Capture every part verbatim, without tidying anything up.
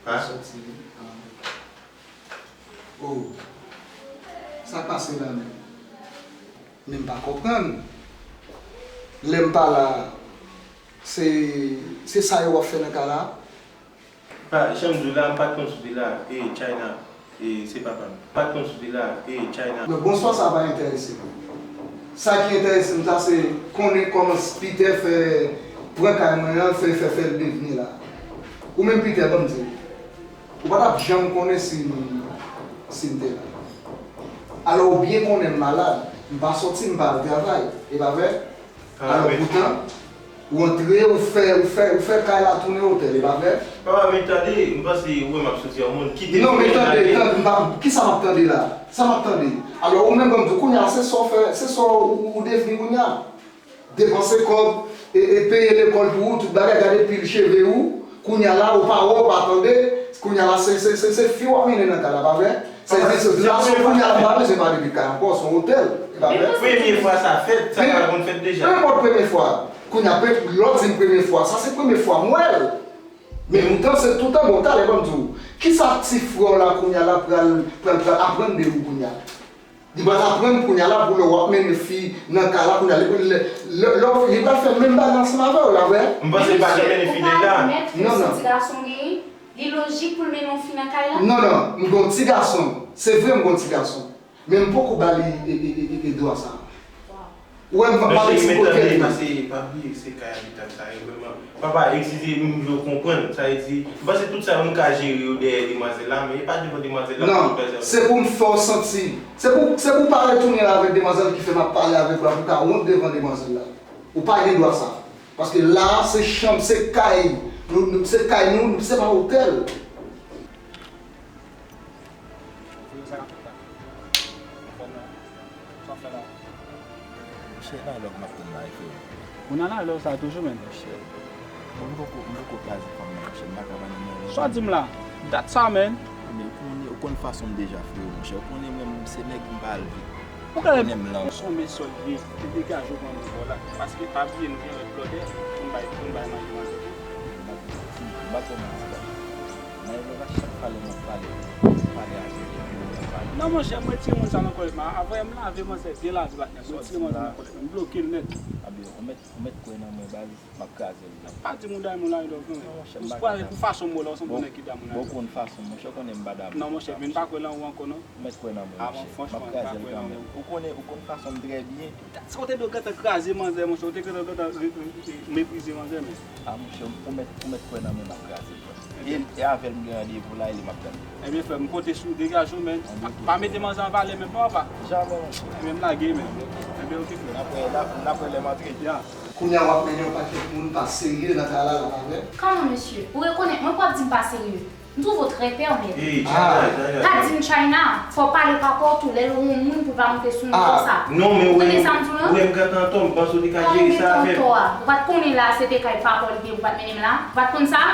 Sòti, ah. Oh, sa k pase la menm? Men m pa konprann. Lè m pa la, se, se sa yo w ap fè nan kay la? Pa, jan m di w la, m pa t konn sou li la, e China, e se papa m. M pa t konn sou li la, e China. Men bonswa sa pa enterese m. Sa ki enterese m sa se konnen kòman Peter fè pran kay mwen an, fè, fè, fè l devni la. Ou menm Peter, ban m di w. Ou pa t ap janm konnen si m, si m te la. Alò, ou byen konnen m malad. M pa sòti, m pa al travay. E pa vre? Alò, poutan, ou antre, ou fè, ou fè, ou fè kay la tounen otèl, e pa vre? Papa, men tande, m panse ou wè m ap soti yon moun. Kite Non, men tande, tande, m pa, kisa m ap tande la? Sa m ap tande? Alò, ou menm, ban m di w, kounye a, se sa w fè, se sa w, ou, ou devni kounye a. Depanse kòb, e, e peye lekòl pou ou, tout bagay, gade pil cheve ou. Kounye a la, ou pa wè, ou pa tande. Kounye a la, se, se, se, se fi w ap mennen nan kay la, pa vre? Sa vle di, se la, se kounye a la, m pa bezwen pale de kay ankò, se yon otèl. E pa vre? Premye fwa sa fèt, sa pa konn fèt deja. Nenpòt premye fwa. Kounye a, pe-, lè w di m premye fwa, sa se premye fwa m wè l. Men m panse toutan, bon, talè, ban m di w. Kisa ti frè w la, kounye a la, pral, pral, pral aprann de ou kounye a? Li pral aprann kounye a la pou lè w ap mennen fi nan kay la kounye a, li, lè, lè, lè w, li pral fè menm bagay ansanm avè w la, vre? M panse li pa janm mennen fi deja. Non, non. Ti gason genyen, li lojik pou l mennen yon fi nan kay la? Non, non, m gon ti gason. Se vre m gon ti gason. Men m poko ba li e, e, e, e, e dwa sa. Ou wè m pa, pa met ti kote. Mesye, men tande, pase, pa bliye, se kay abitan sa yo, vrèman. Papa, eskize, m vle w konprann. Sa vle di, m panse tout sa, moun ka jere yo dèyè demwazèl la, men e pa devan demwazèl la pou yo fè sa. Non, se pou m fè w santi. Se pou, se pou w pa retounen la avèk demwazèl ki fè m ap pale avèk ou la, pou w ka wont devan demwazèl la. Ou pa gen dwa sa. Paske la, se chanm, se kay. Nou, nou, se kay nou, se pa otèl. Sa k ap fèt la? Anfòm la? Sa w ap fè la? Monchè, nan lòk m ap tann la, freo. Ou nan lòk sa toujou, menn? Monchè, bon, m poko, m poko kraze fanm nan, monchè, m pa ka ba nan men. Sa w di m la? Dat sa, menn? Men ou konnen, ou konn fason m deja, freo, monchè. Ou konnen mwen, m se nèg m pa al vit. Ou konnen m lan. Ou se yon mesye w ye, te degaje w pran nivo w la. Paske pa bliye, nou gen lòt blòdè pou n bay, pou n bay manje manzè tou. M pa, m pa twò manti la. Nan yon bagay chak pale m ap pale, pale avè l, epi ou menm pale. Non, monchè, m retire moun sa nan kò m. Avan m lave manzè, byen lave patnè. M retire manzè nan kò m. M bloke l nèt. Abyen, ou mèt, ou mèt kwè nan mwen, baz, m ap kraze l. Pa di moun damou la, yon dòk, non. Non, monchè, m pa kwè nan ou. Ou kwè pou fason m wè w la, ou se yon bon nèg ki damou la. Bon, ou konn fason, monchè, ou konnen m pa damou. Non, monchè, men m pa kwè nan ou ankò, non. M mèt kwè nan mwen, monchè. M ap kraze l kanmenm. Ou konnen, ou konn fason m trè byen. Si w te dwe gentan kraze manzè, monchè, w te gentan, gentan re-, re-, re-, meprize manzè, men. A, monchè, ou mèt, ou mèt kwè nan mwen, m ap kraze l. E, e avè l m gen randevou la, e li m ap tann. Ebyen, frè m, m konte sou ou, degaje w, men. Pa, pa mete manzè an valè menm, non, papa. Jamè, monchè. Ebyen, m lage, men. Ebyen, oke, frè m. N ap wè, n ap, n ap wè lè m antre. Ya. Kounye a w ap mennen yon pakèt moun pa serye nan kay la, la, pa vre? Kòman, mesye? Ou rekonèt mwen pou w ap di m pa serye? M twouve w trè pèmèt. Ey, China, China. Pa di m China, fò w pale papa w tou, lè l wè yon moun pou l pa monte sou moun konsa. Non, men ou wè, ou wè m gentan antò, m panse w te ka jere sa avè m. Kòman ou gentan antò a? Ou pa t konnen la se te kay papa w li te ye, ou pa t mennen m la? Ou pa t konn sa?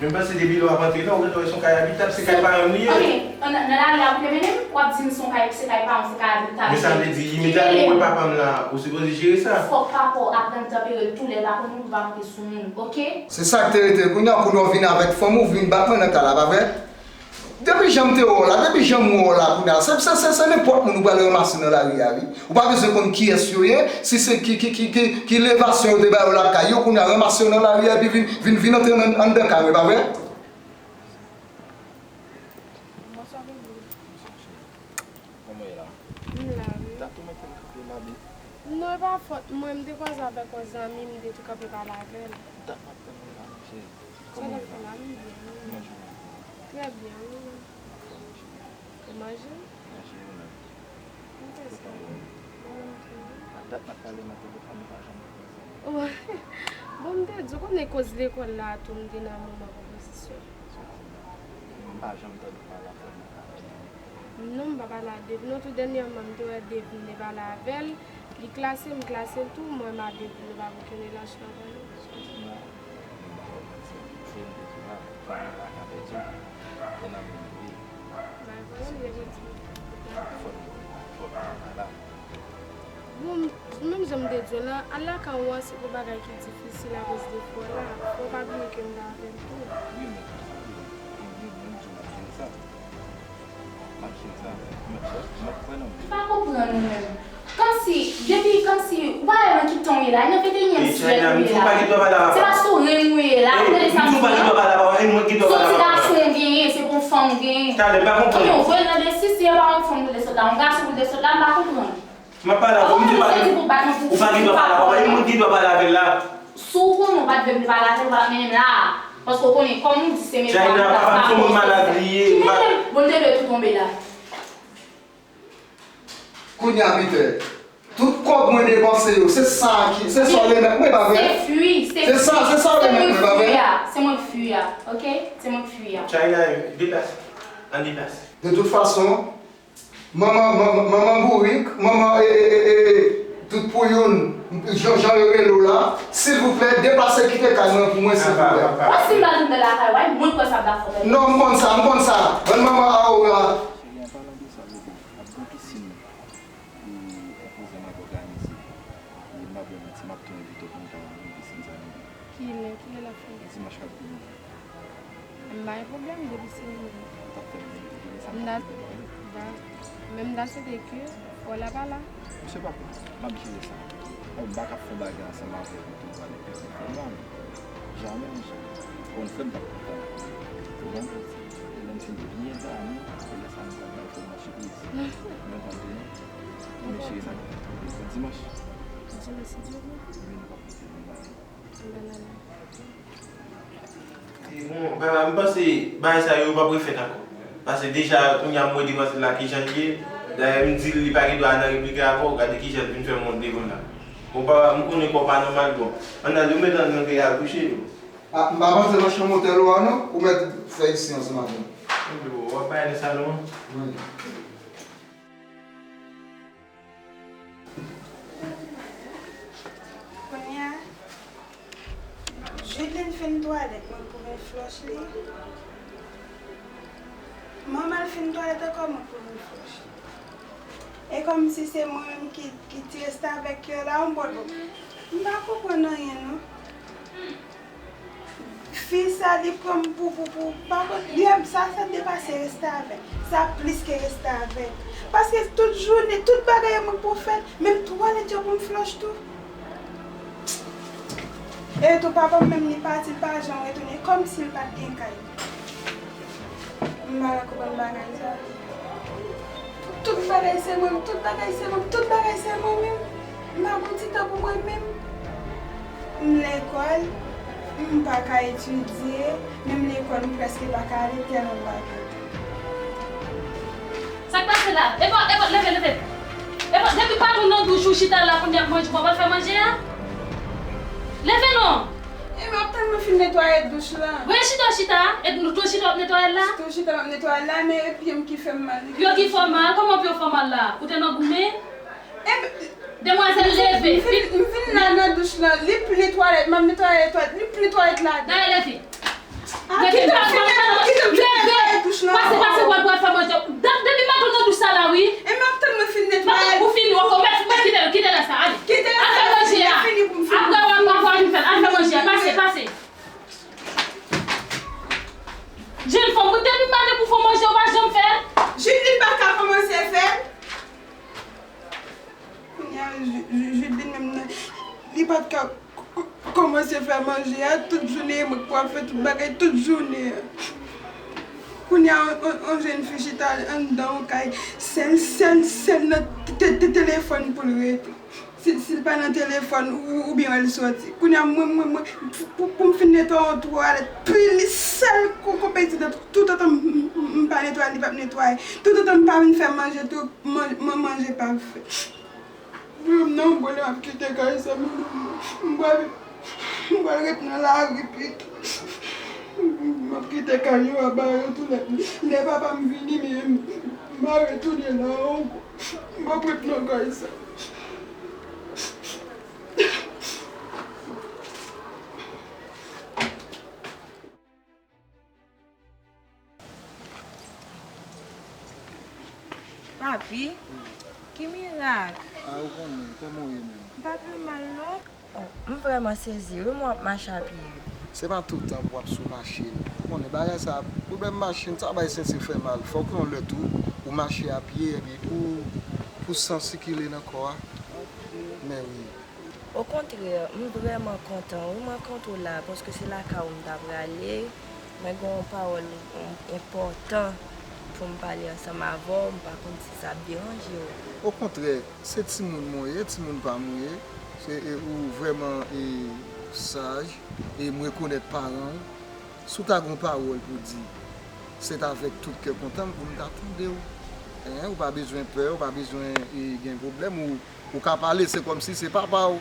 Men m panse depi lè w ap antre la, ou gentan wè se yon kay abitab, se kay paran m li ye. Ok, nan, nan lari a pou te mennen m, w ap di m se yon kay, se kay paran m, se kay abitab. Men sa vle di, imedyatman ou wè papa m la, ou sipoze jere sa. Fòk papa w aprann tanpere l tou, lè l pa konn moun pou l pa monte sou moun, ok? Se sa k te rete kounye a, kounye a w vin avèk fanm ou, vin bat mwen nan kay la, pa vre? Depi jan m te wè w la, depi jan m wè w la kounye a, se, se, se, se nenpòt moun ou pral ranmase nan lari a, wi. Ou pa bezwen konn kiyès yo ye, si se ki, ki, ki, ki, ki levasyon yo te ba yo lakay yo, kounye a ranmase yo nan lari a, epi vin, vin, vin antre nan, anndan kay mwen, pa vre? Bonswa, bebe. Kòman w ye la? M la, wi. Dat ou mete m kanpe la, bebe. Non, e pa fòt mwen, m te kwaze avèk yon zanmi, m te tou kanpe pale avè l. Dat m ap tann ou la, cheri. Kòman w ye la? Sa w ap fè la? M byen, wi. Kòman jounen an ye? Trè byen, wi. Anfòm, cheri. Ou manje? Manje, ou menm? M te sa. Ou menm tou, wi. A dat n ap pale nan telefòn, nou pa janm kwaze. Bon, m te di w, konnen koz lekòl la tou, m te nan moman konpozisyon. Sa w di m la? M pa janm tande w pale a Devine. Non, m pa pale a Devine non, tou dènyèman, m te wè Devine te pale avè l. Li klase m, m klase l tou, mwen m a Devine, nou pa gen okenn relasyon avè nou. Sa w di m la? M pa ba w manti. Se yon de tou la, fanmi la ka pèdi w. Gen nan men m tou ye. Bay pwoblèm, depi w di m. Fò n, fò n al la. Bon, menm jan m te di w la, al lakay ou an se yon bagay ki difisil akoz de frè w la. Fò w pa bliye ke m t avè l tou. Wi, men, sa vle di, m gen M ap kwè nan ou. M pa konprann ou menm. Kòmsi, depi, kòmsi, ou pa wè nan ki tan w ye la, nan venteyinyèm syèk ou ye la. Se pa sou reng ou ye la, ou tande sa m di an? Se yon ti gason w genyen, se pa yon fanm w genyen. Ebyen, ou voye l nan desi, si se pa yon fanm pou l te sot la, yon gason pou l te sot la, m pa konprann. M ap pale avè w, m di w pa gen, ou pa gen dwa pale avè w, pa gen moun ki gen dwa pale avè l la. Si w konnen w pa t vle m te pale avè l, ou pa t mennen m la a. Paske w konnen, kòm ou di, se men papa m, papa m, se yon moun malad li ye. Ki mennen m? Bon, m te dwe tou tonbe la. Kounye a, Peter, tout kòb mwen depanse yo, se sa ki, se sa w remèt mwen, pa vre? Se fwi, se fwi. Se sa, se sa w remèt mwen, pa vre? Se mwen k fwi a, se mwen k fwi a, oke? Se mwen k fwi a. China, deplase. Ann deplase. De tout fason, manman, manman, manman bourik, manman, e, e, e, e, tout pou youn, jan, jan yo rele w la, silvouplè, deplase kite kay mwen pou mwen, silvouplè. Wè si m pa tounen lakay, wè, mwen kwè sa ap dakò. Non, m konn sa, m konn sa. Bann manman Aora. Cheri, an palan de sa, bebe, ap gen pisin, e, enpozan m ap òganize. E m pa ba w manti, m ap tou envite w pou n ka nan pisin sa, bebe. Kilè, kilè l ap fèt? Dimanch k ap vini. M pa gen pwoblèm, depi se... Ou t ap fè m envite, bebe, sa m pa gentan pale. Da-, men m ta swete ke fò w la pa la. Misye pa konn. M ap jere sa. Bon, m pa ka fè yon bagay ansanm avèk ou tou, pale pèdi fòm la, men jamè, monchè. Konn frè m t ap kontan. Ou konprann? E lè n fin byen ta, men, e lè sa nou pral bay frè m yon sipriz. Mwen tande, men cheri, sa nou fè dimanch. Dimanch, si Dye vle. Men nou p ap fè yon bagay. M pa la la. E bon, papa, m panse bagay sa yo p ap refèt ankò. Paske deja, kounye a m wè depanse l la kijan l ye. Dayè, m di l li pa gen dwa nan replike avè w, gade kijan l vin fè m wont devan l la. Bon, papa, m konnen kò w pa nòmal, bon. Ann ale, ou mèt antre al kouche, wi. A, m pa panse nan chanm otèl ou a, non. Ou mèt fè isi ansanm avè m. Bon, w ap bay nan salon an? Wi. Kounye a, Judeline fin twalèt, mwen pou mwen flòch li. Manman l fin twalèt ankò, mwen pou mwen flòch li. E kòmsi se mwen menm ki, ki ti restavèk yo la, yon bò dlo. M pa konprann anyen, non. Fi sa, li pran m pou, pou, pou, pa konn, li, sa, sa depase restavèk. Sa plis ke restavèk. Paske tout jounen, tout bagay yo mwen pou fè l, menm twalèt yo pou m flòch tou. E tou, papa m menm, li pati, li pa janm retounen, kòmsi l pa t gen kay. M pa ka konprann bagay sa. Tout bagay se mwen, tout bagay se mwen, tout bagay se mwen menm. M pa gon ti tan pou mwen menm. M lekòl, m pa ka etidye, menm lekòl m prèske pa ka ale tèlman m pa gen tan. Sa k pase la? Epa, epa, leve, leve. Epa, depi patwon nan douch ou chita la kounye a ap manje, w ap al fè manje a? Leve non! E m ap tann mwen fin netwaye douch lan. Voye chita w chita, e nou tou chita w ap netwaye l la? Tou chita m ap netwaye l la, men e pye m ki fè m mal. Pye w ki fè w mal? Kòman pye w fè w mal la? Ou te nan goumen? E m... Demwazèl, leve! M vin, m vin la nan douch lan, li pli netwaye, m ap netwaye twalèt, li pli netwaye la. Dayè, leve! A, kite m fini, kite m fini netwaye douch lan. Pase, pase, w al, w al fè manje. Depi maten w nan douch sa la, wi. E m ap tann mwen fin netwaye. Ou fini, w ap kite, kite la sa, ale. Kite la sa, fini pou m fini. Apre w ap, w ap vin fè l. Al fè manje a, pase, pase. Jenn fanm, ou depi maten pou fè manje, ou pa janm fè l. Judeline pa ka kòmanse fè l. Kounye a, Ju-, Ju-, Judeline menm nan, li pa t ka k-, k-, kòmanse fè manje a, tout jounen e mwen k pou ap fè tout bagay, tout jounen an. Kounye a, on, on, on jèn fi chita anndan yon kay, sèl, sèl, sèl nan te-, te-, te-, telefòn pou l rete. Si, si l pa nan telefòn, ou, oubyen wè l sòti. Kounye a, mwen, mwen, mwen, pou, pou, pou m fin netwaye yon twalèt, pli sèl ko-, konpetitè, toutotan m, m, m pa netwaye, li p ap netwaye. Toutotan m pa vin fè manje tou, man-, man-, manje p ap fèt. Wi, m nan yon bòlè, m ap kite kay sa, m, m, m pral, m pral ret nan lari pito. M ap kite kay yo a ba yo tou lè, lè papa m vini, men m a retounen la ankò. M ap ret nan kay sa. Papi, ki mirak? A, ou konnen, kòman w ye menm? M pa pi mal non. Oh, m vrèman sezi wi, mwen ap mache a pye. Se pa tout tan pou w ap sou machin. Ou konnen bagay sa, pwoblèm machin, sa bay senti fè mal. Fòk yon lè tou, ou mache a pye, epi pou, pou san sikile nan kò a. Men wi. Okontrè, m vrèman kontan wi m rankontre w la, paske se lakay ou m ta prale. Mwen gen yon pawòl enpòtan pou m pale ansanm avè w, m pa konn si sa ap deranje w. Okontrè, se timoun mwen ye, timoun pa m ou ye. Se, e, ou vrèman, e, saj, e m rekonèt paran w. Si w ta gen yon pawòl pou di, se t avèk tout kè kontan m pou m ta tande w. Hein, ou pa bezwen pè, ou pa bezwen, e, gen pwoblèm, ou, ou ka pale, se kòmsi se papa w.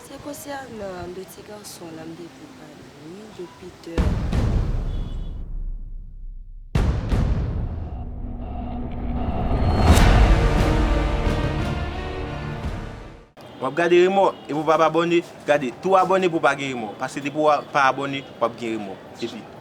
Se konsènan de ti gason la m te vle pale wi, de Peter. W ap gade remò, epi w p ap abòne, gade, tou abòne pou w pa gen remò, paske depi w pa abòne, w ap gen remò, epi.